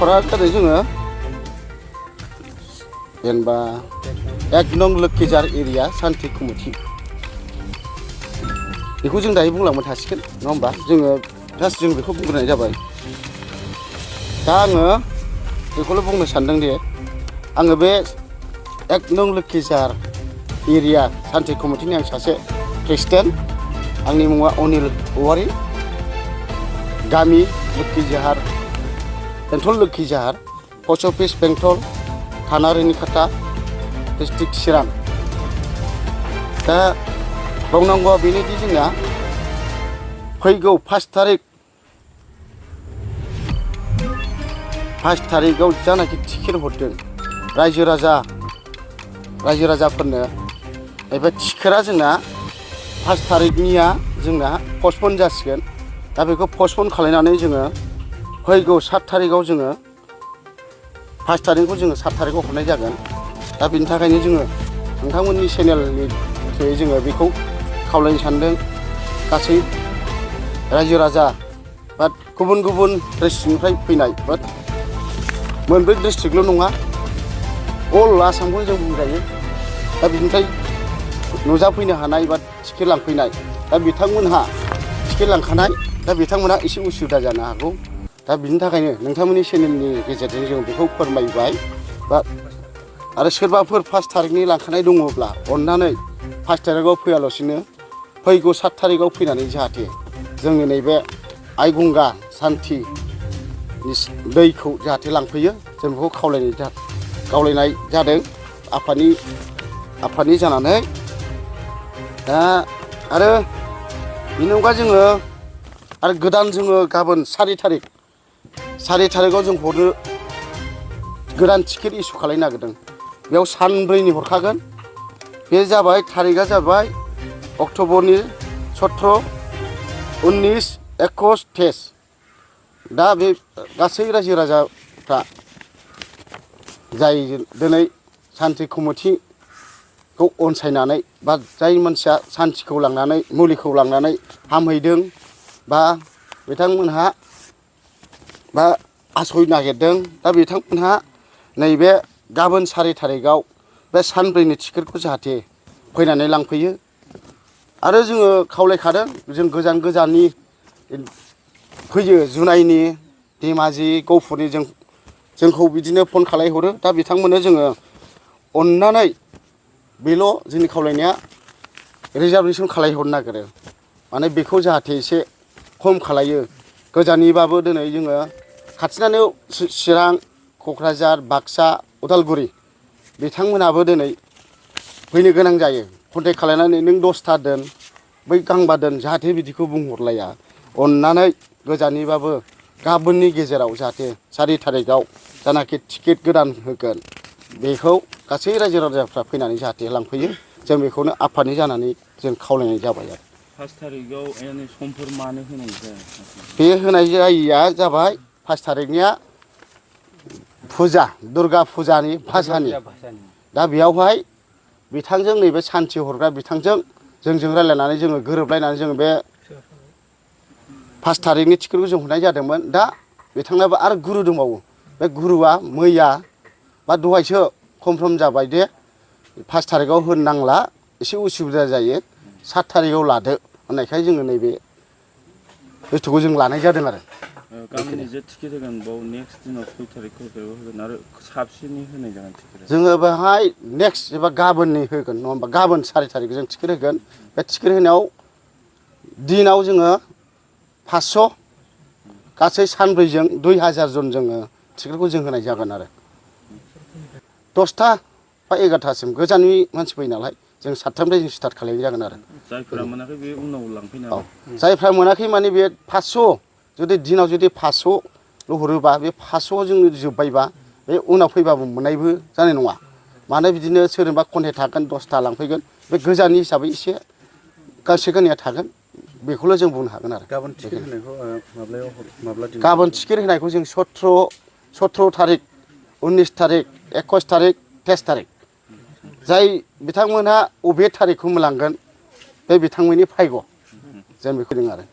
जायगाफोरा जादों जोङो जेनेबा 1 नं लोखिजार एरिया सान्ति कमिटि बेखौ जों दायो बुंलांबाय थासिगोन नङा होमबा जोङो जास्ट जों बेखौ बुंग्रोनाय जाबाय दा आङो बेखौल' बुंनो सानदों दि आङो बे 1 नं लोखिजार एरिया सान्ति कमिटिनि आं सासे प्रेसिडेन्ट आंनि मुङा अनिल औवारि गामि लोखिजाहार बेंटल लोखिजाहार पस्ट अफिस बेंटल थाना रोनिखाता डिस्ट्रिक्ट चिरां दा बुंनांगौआ बेनोदि जोंना फैगौ 5 थारिखआव जानाखि टिकेट हरदों रायजो राजाफोरनो एबा टिकेटआ जोंना 5 थारिखनिया जोंना पस्टपन जासिगोन दा बेखौ पस्टपन खालायनानै जोङो फैगौ 7 थारिखआव जोङो 5 थारिखखौ जोङो 7 थारिखआव हरनाय जागोन दा बेनि थाखायनो जोङो नोंथांमोननि चेनेलनि थ्रुयै जोङो बेखौ खावलायनो सानदों गासै रायजो राजा बा गुबुन गुबुन डिस्ट्रिक्टनिफ्राय फैनाय बा मोनब्रै डिस्ट्रिक्टल' नङा अल आसामखौनो जों बुंजायो दा बिनिफ्राय नुजाफैनो हानाय बा टिकेट लांफैनाय दा बिथांमोनहा टिकेट लांखानाय दा बिथांमोनहा एसे उसुबिदा जानो हागौ दा बिनि थाखायनो नोंथांमोननि चेनेलनि गेजेरजों जों बेखौ फोरमायबाय बा आरो सोरबाफोर 5 थारिखनि लांखानाय दङब्ला अननानै 5 थारिखआव फैयालासिनो फैगौ 7 थारिखआव फैनानै जाहाथे जोंनि नैबे आइगंगा सान्थि दैखौ जाहाथे लांफैयो जों बेखौ खावलायनाय जादों आफादनि जानानै दा आरो बेनि अनगा जोङो आरो गोदान जोङो गाबोन 4 थारिखआव जों हरनो गोदान टिकेट इसु खालायनो नागिरदों बेयाव सानब्रैनि हरखागोन बे जाबाय थारिखआ जाबाय अक्ट'बरनि 17, 19, 21, 23 दा बे गासै रायजो राजाफ्रा जाय दिनै सान्ति कमिटिखौ अनसायनानै बा जाय मानसिया सान्तिखौ लांनानै मुलिखौ लांनानै हामहैदों बा बिथांमोनहा बा आसय नागिरदों दा बिथांमोनहा नैबे गाबोन 4 थारिखआव बे सानब्रैनि टिकेटखौ जाहाथे फैनानै लांफैयो आरो जोङो खावलायखादों जों गोजाननि फैयो जुनाइनि धेमाजि गहपुरनि जोंखौ बिदिनो फन खालायहरो दा बिथांमोननो जोङो अननानै बेल' जोंनि खावलायनाया रिजार्भेसन खालायहरनो नागिरो माने बेखौ जाहाथे एसे खम खालायो गोजाननिबाबो दिनै जोङो खाथिनानो चिरां क'क्राझार बाक्सा उदालगुरि बिथांमोनाबो दिनै फैनो गोनां जायो कन्टेक्ट खालायनानै नों 10था दोन बै गांबा दोन जाहाथे बिदिखौ बुंहरलाया अननानै गोजाननिबाबो गाबोननि गेजेराव जाहाथे 4 थारिखआव जानाखि टिकेट गोदान होगोन बेखौ गासै रायजो राजाफ्रा फैनानै जाहाथे लांफैयो जों बेखौनो आफादनि जानानै जों खावलायनाय जाबाय आरो 5 थारिखआव समफोर मानो होनाय जाया बे होनाय जायैया जाबाय 5 थारिखनिया फुजा दुर्गा फुजानि भासानि दा बेयावहाय बिथांजों नैबे सान्थि हरग्रा बिथांजों जोंजों रायलायनानै जोङो गोरोबलायनानै जोङो बे 5 थारिखनि टिकेटखौ जों हरनाय जादोंमोन दा बिथांनाबो आरो गुरु दंबावो बे गुरुआ मैया बा दहायसो कनफार्म जाबाय दे 5 थारिखआव होनो नांला एसे उसुबिदा जायो 7 थारिखआव लादो होननायखाय जोङो नैबे बुस्थुखौ जों लानाय जादों आरो गाबोननि जे टिकेट होगोन बाव नेक्स्ट दिनाव 6 थारिखआव होगोन आरो साबसिनै होनाय जागोन टिकेटआ जोङो बेहाय नेक्स्ट एबा गाबोननि होगोन नङा होमबा गाबोन 4 थारिखआव जों टिकेट होगोन बे टिकेट होनायाव दिनाव जोङो 500 गासै सानब्रैजों 2000 जन जोङो टिकेटखौ जों होनाय जागोन आरो 10था बा 11थासिम गोजाननि मानसि फैयो नालाय जों 7थानिफ्राय जों स्टार्ट खालायनाय जागोन आरो जायफोरा मोनाखै बे उनाव लांफैनो हागोन जायफ्रा मोनाखै माने बे 500 जुदि दिनाव जुदि 500ल' हरोबा बे 500 जों जोब्बायबा बे उनाव फैबाबो मोननायबो जानाय नङा मानो बिदिनो सोरबा कन्टेक्ट थागोन 10था लांफैगोन बे गोजाननि हिसाबै एसे गांसे गांनैया थागोन बेखौल' जों बुंनो हागोन आरो गाबोन टिकेट होनायखौ माब्ला गाबोन टिकेट होनायखौ जों 17 थारिख 19 थारिख 21 थारिख 23 थारिख जाय बिथांमोनहा अबे थारिखखौ लांगोन बे बिथांमोननि भाग्य जों बेखौ बुंदों आरो